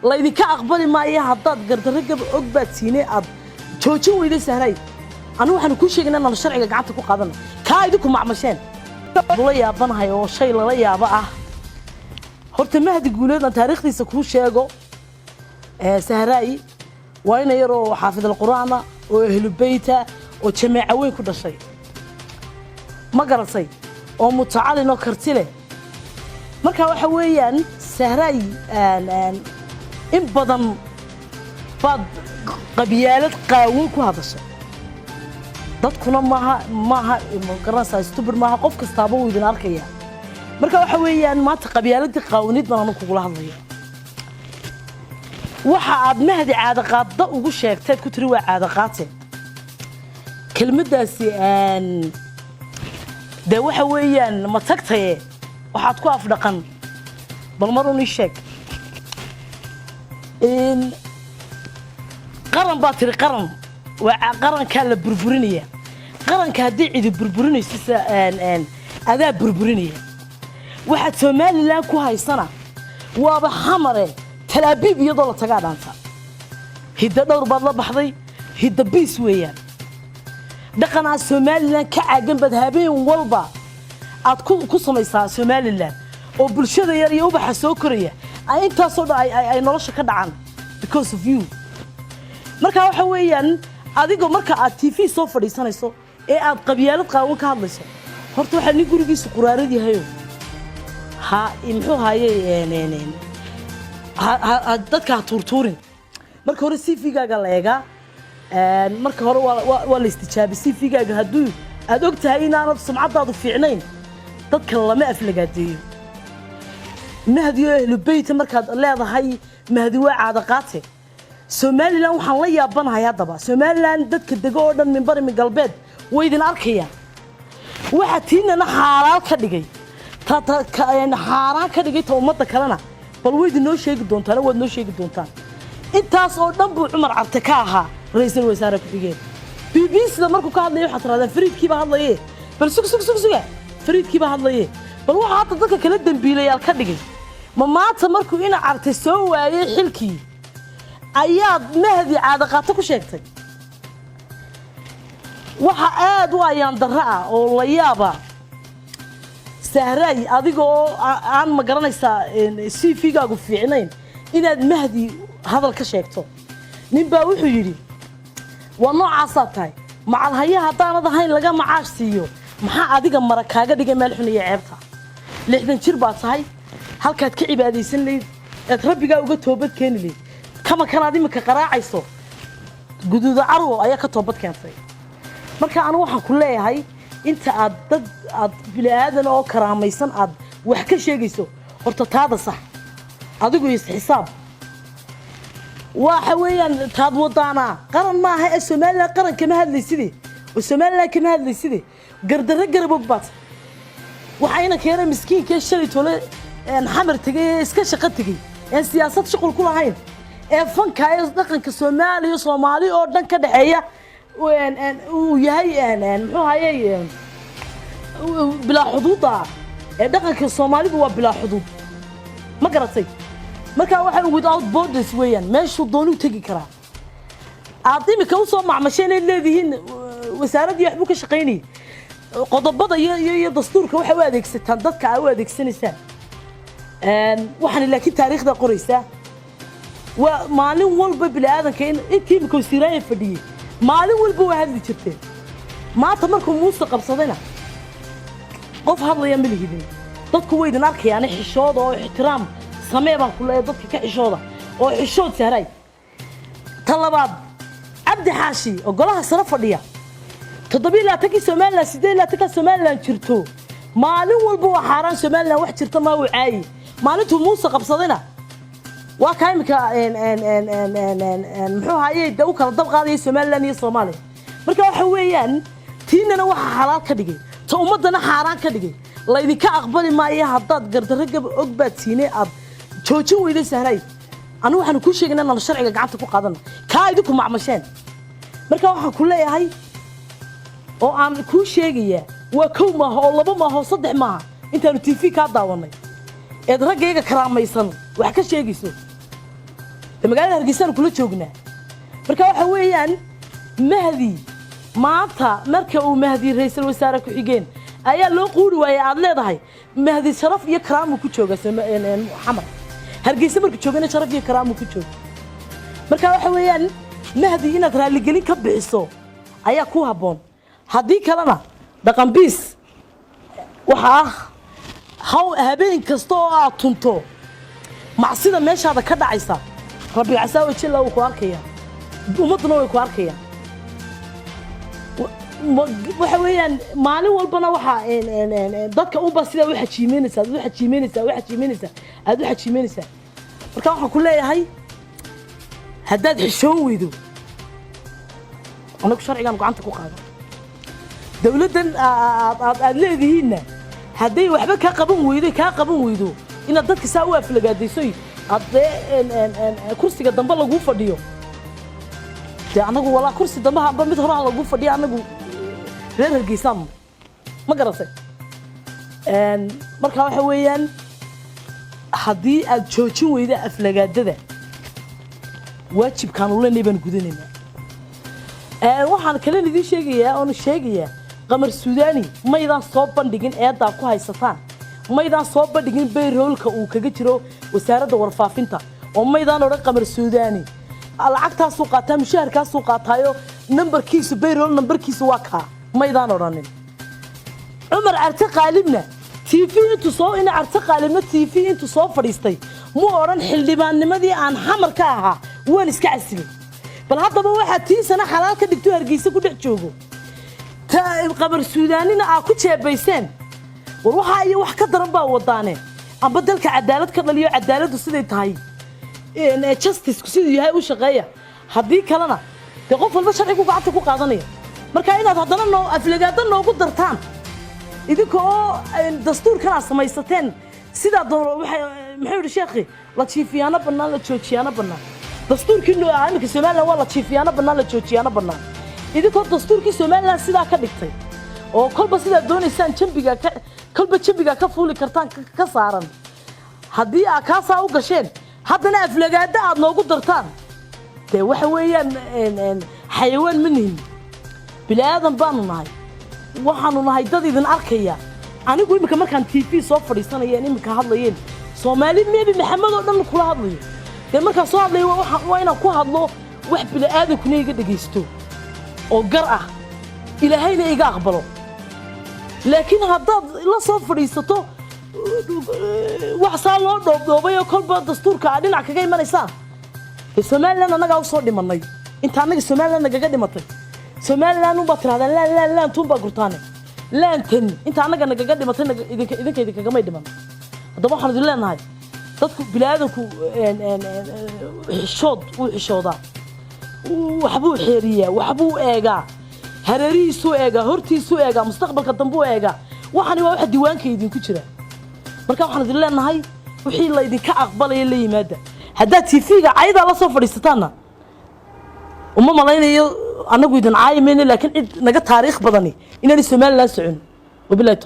Laydinka aqbali maayo haddaad gardarro gaba og baad siinay aad joojin weyday. Sahray, anigu waxaanu kuu sheegaynaa inaanu sharciga gacanta ku qaadano kaa idinku macmasheen. Ula yaabanahay oo shay lala yaabo ah. Horta Mahdi Guuleed aan taariikhdiisa kuu sheego. Sahraay waa ina yar oo xaafid alqur'aana oo ahlu beyta oo jameeca weyn ku dhashay, ma garatay, oo mutacalin oo karti leh. Marka waxa weeyaan, Sahraay, in badan baad qabyaalad qaawan ku hadashay. Dadkuna maaha, maaha, ma garanaysaa, stupid maaha. Qof kastaaba wuu idin arkaya. Marka waxa weeyaan, maanta qabyaaladii qaawanid baan anu kugula hadlaya. Waxa aad Mahdi caadaqaadda ugu sheegteed ku tiri waa caadaqaate, kelmaddaasi dee waxa weeyaan ma tagtaye waxaad ku afdhaqan. Bal mar un ii sheeg. Qaran baa tiri, qaran waa qarankaa la burburinaya. Qaranka haddii cidi burburinayso, adaa burburinaya. Waxaad Somaliland ku haysana waaba Xamare Talaabiib iyadoo la tagaa dhaanta. Hidda dhowr baad la baxday, hidda biis weeyaan. Dhaqanaa Somaliland ka caagan baad habeen walba aad ku samaysaa Somaliland, oo bulshada yar iyo ubaxa soo koraya ay intaasoo dhan ay nolosha ka dhacaan because of you. Marka waxa weeyaan, adigoo marka aad TV soo fadhiisanayso ee aad qabyaalad qaawan ka hadlayso, horta waxaa nin gurigiisu quraarad yahayo ha muxuu haye dadka ha tuurtuurin. Marka hore CV-gaaga la eegaa. Marka hore waa la istijaabay CV-gaaga. Hadduu aad og tahay inaanad sumcaddaadu fiicnayn, dadka lama aflagaadeeyo. Mahdi oo ahlu beyta markaad leedahay Mahdi waa caadaqaate, Somaliland waxaan la yaabanahay haddaba Somaliland dadka dego oo dhan, min bari min galbeed, way idin arkayaan. Waxa tiinana xaalaal ka dhigay, xaaraan ka dhigay ta ummadda kalena, bal way idin noo sheegi doontaan, waad noo sheegi doontaan. Intaas oo dhan buu Cumar Carte ka ahaa ra'iisul wasaare ku-xigeen. BBC-da markuu ka hadlaya waxaad tirahdaan fariidkiiba hadlaye. Bal sug, sug, sug, suga, fariidkiiba hadlaye. Bal waxaa hadda dadka kala dembiilayaal ka dhigay, ma maanta markuu ina Carte soo waayey xilkii ayaad Mahdi caadaqaato ku sheegtay? Waxa aad u ayaan darro ah oo la yaaba, Sahraay, adiga oo aan, ma garanaysaa, CV-gaagu fiicnayn, inaad Mahdi hadal ka sheegto. Nin baa wuxuu yidhi, waa noocaasaad tahay, macalhaya haddaanad ahayn laga macaash siiyo. Maxaa adiga mara kaaga dhigay meel xun iyo ceebta? 60 jir baad tahay. Halkaad ka cibaadaysan layd eed rabbigaa uga toobad keeni layd, kama kanaad imika qaraacayso guduuda carwo ayaa ka toobad keentay. Marka anu waxaan ku leeyahay, inta aad dad aad bini aadan oo karaamaysan aad wax ka sheegayso, horta taada sax, adigu is xisaab. Waxa weeyaan, taad wadaanaa qaran maaha ee Somaliland qaran kama hadlayside, oo Somaliland kama hadlayside. Gardarro garabog baad. Waxaa ina keenay miskiinkee shalay tole Xamar tegay ee iska shaqo tegey een siyaasad shuqul ku lahayn ee fanka ee dhaqanka Soomaaliya, Soomaali oo dhan ka dhexeeya uu yahay, muxuu hayay, bilaa xuduuda ee dhaqanka Soomaalidu waa bilaa xuduud, ma garatay? Marka waxa without borders weeyaan, meeshuu doonuu tegi karaa. Aad imika usoo macmasheen inaad leedihiin wasaaraddii waxbuu ka shaqaynayay. Qodobada iyo dastuurka waxay u adeegsataan dadka aa u adeegsanaysaan waxaan, laakiin taariikhda qoraysaa waa maalin walba bini aadanka in intii imika wasiiraaya fadhiyey maalin walba waa hadli jirteen. Maanta markuu Muuse qabsadayna qof hadlaya ma lihidin. Dadku way idin arkayaan. Xishooda oo ixtiraam samee baan ku leeyahay. Dadka ka xishooda oo xishood, Sahray. Ta labaad, Cabdi Xaashi oo golaha sare fadhiya, 27-kii Somaliland, 28-ka Somaliland jirto, maalin walba waa xaaraan, Somaliland wax jirta maa uu caayi. Maalintuu Muuse qabsadayna waa kaa imika, muxuu hayay, de u kala dab qaadaya Somaliland iyo Soomaaliya. Marka waxa weeyaan, tiinana waxaa xalaal ka dhigay, ta ummaddana xaaraan ka dhigay. Laydinka aqbali maayo haddaad gardarro gab og baad siinay aad joojin weyday. Sahray, anigu waxaanu kuu sheegaynaa inaanu sharciga gacanta ku qaadano kaa idinku macmasheen. Marka waxaan ku leeyahay oo aan kuu sheegayaa, waa kow maaha oo labo maaha oo saddex maaha intaanu TV kaa daawanay eed raggayga karaamaysan wax ka sheegayso. De magaalada Hargeysaan kula joognaa. Marka waxa weeyaan, Mahdi maanta marka uu Mahdi ra'iisul wasaare ku-xigeen ayaa loo quuri waayey aad leedahay. Mahdi sharaf iyo karaamu ku jooga Xamar. Hargeysa markuu joogana sharaf iyo karaamu ku jooga. Marka waxa weeyaan, Mahdi inaad raalligelin ka bixiso ayaa ku habboon. Haddii kalena dhaqanbiis waxa ah haw habeen kasta oo aad tunto macsida meeshaada ka dhacaysa, Rabbi casaa wajalla wuu ku arkaya, ummadduna way ku arkayaan. Waxa weeyaan, maalin walbana waxaa dadka unbaa sidaa u xajiimeynaysaa, aad u xajiimeynaysaa, u xajiimeynaysaa, aad u xajiimeynaysaa. Marka waxaan ku leeyahay, haddaad xishoon weydo, anagu sharcigaan gacanta ku qaado. Dowladdan aad leedihiinna hadday waxba kaa qaban weydo, kaa qaban weydo inaad dadka saa u aflagaadaysoy, aad dee kursiga dambe laguu fadhiyo. Dee anagu walaa kursi dambe hamba mid horaha laguu fadhiyo. Anagu reer Hargeysaan, ma garatay? Marka waxa weeyaan, haddii aad joojin weyda aflagaadada, waajibkaanu leenahay baan gudanaynaa. Waxaan kalen idiin sheegayaa oonu sheegayaa, Qamar Suudani maydaan soo bandhigin eedaa ku haysataan, maydaan soo bandhigin payroll-ka uu kaga jiro wasaaradda warfaafinta, oo maydaan odhan Qamar Suudani lacagtaasuu qaataa, mushaharkaasuu qaataayo, nambarkiisu, payroll nambarkiisu waa kaa, maydaan odhanin. Cumar Carte Qaalibna TV intuu soo ina Carte Qaalibna TV intuu soo fadhiistay muu odhan xildhibaannimadii aan Xamar ka ahaa waan iska casilay. Bal haddaba waxaa tiisana xalaal ka dhigto Hargeysa ku dhex joogo, ta Qamar Suudaanina aa ku jeebayseen. War waxaa iyo wax ka daran baa wadaane. Amba dalka cadaalad ka dhaliyo, cadaaladdu siday tahay, justice-ku siduu yahay u shaqeeya. Haddii kalena dee qof walba sharcigu gacanta ku qaadanaya. Marka inaad haddana noo aflagaado noogu dartaan idinka oo dastuurkan aad samaysateen sidaa doon, waxay muxuu yidhi sheekhi? La jiifiyaano bannaan, la joojiyaano bannaan. Dastuurkii noo iminka Somaliland waa la jiifiyaano bannaan, la joojiyaano bannaan. Idinkoo dastuurkii Somaliland sidaa ka dhigtay oo kolba sidaad doonaysaan jambiga ka kolba jambiga ka fuuli kartaan ka saaran, haddii aad kaasaa u gasheen, haddana aflagaado aad noogu dartaan, dee waxa weeyaan, xayawaan ma nihin, bini aadan baanu nahay. Waxaanu nahay dad idin arkaya. Anigu iminka markaan TV soo fadhiisanayeen, iminka hadlayeen, Soomaali Nebi Maxamed oo dhan kula hadlayo, dee markaan soo hadlayo waa inaan ku hadlo wax bini aadankuna iga dhegaysto oo gar ah, Ilaahayna iga aqbalo. Laakiin haddaad la soo fadhiisato wax saa loo dhoobdhoobay oo kolba dastuurka aad dhinac kaga imanaysaan, dee Somaliland annagaa usoo dhimanay. Inta annaga Somaliland nagaga dhimatay, Somaliland unbaa tirahdaan, laan laan laantuun baa gurtaane. Laantan inta annaga nagaga dhimatay idinka idinkagamay dhiman. Haddaba waxaan idin leenahay, dadku bini-aadanku xishood wuu xishoodaa, waxbuu xeeriyaa, waxbuu eegaa, hareerihiisuu eegaa, hortiisuu eegaa, mustaqbalka dambuu eegaa. Waxani waa waxa diiwaanka idinku jira. Marka waxaan idin leenahay, wixii laydinka aqbalaya la yimaada. Haddaad TV-ga caydaa la soo fadhiisataanna, uma malaynayo annagu idin caayi mayno, laakiin cid naga taariikh badani inaanay Somaliland socon. Wabilahi tawfiiq.